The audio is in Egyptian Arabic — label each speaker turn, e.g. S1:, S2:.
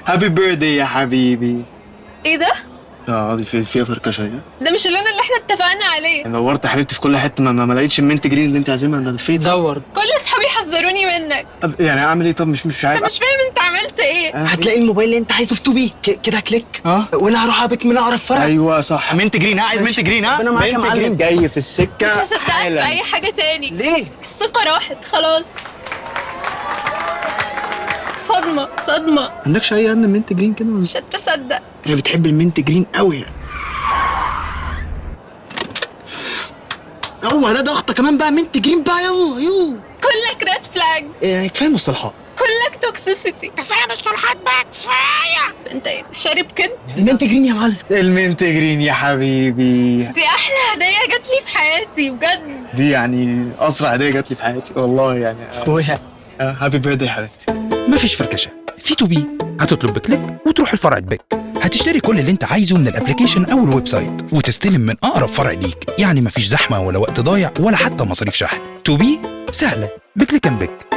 S1: happy birthday يا حبيبي.
S2: ايه ده؟
S1: اه دي فيها فركشه هي.
S2: ده مش اللون اللي احنا اتفقنا عليه.
S1: نورت يا حبيبتي في كل حته، ما لقيتش ال mint green اللي انت عايزينها. انا لفيت.
S3: دور.
S2: كل اصحابي حذروني منك.
S1: طب يعني اعمل ايه؟ طب مش عارف.
S2: انت مش فاهم انت عملت ايه.
S4: هتلاقي الموبايل اللي انت عايزه في 2B كده click.
S1: اه
S4: وانا هروح ا pick من اقرب فرع.
S1: ايوه صح، mint green. ها عايز mint green؟ ها
S3: ربنا معاك يا
S1: mint
S3: معلم.
S1: green جاي في السكه.
S2: مش هصدقك في
S1: حالاً.
S2: اي حاجة تاني.
S4: ليه؟
S2: الثقة راحت خلاص. صدمة صدمه.
S1: عندكش اي رنه mint green كده؟
S2: مش قادرة اصدق.
S4: هي بتحب ال mint green قوي يعني. هو ده ضغطه كمان بقى mint green بقى. يلا يلا.
S2: كلك red flags.
S4: يعني كفاية مصطلحات.
S2: كلك toxicity. كفاية مصطلحات بقى، كفاية. انت ايه شارب كده؟
S4: ال mint green يا معلم.
S1: ال mint green يا حبيبي.
S2: دي احلى هديه جات لي في حياتي بجد.
S1: دي يعني اسرع هديه جات لي في حياتي والله يعني.
S3: اخويا
S1: happy birthday يا حبيبتي.
S5: مفيش فركشه في 2B. هتطلب ب click وتروح الفرع ت pick. هتشتري كل اللي انت عايزه من ال application او ال website وتستلم من اقرب فرع ليك. يعني مفيش زحمة ولا وقت ضايع ولا حتى مصاريف شحن. 2B سهلة ب click and pick.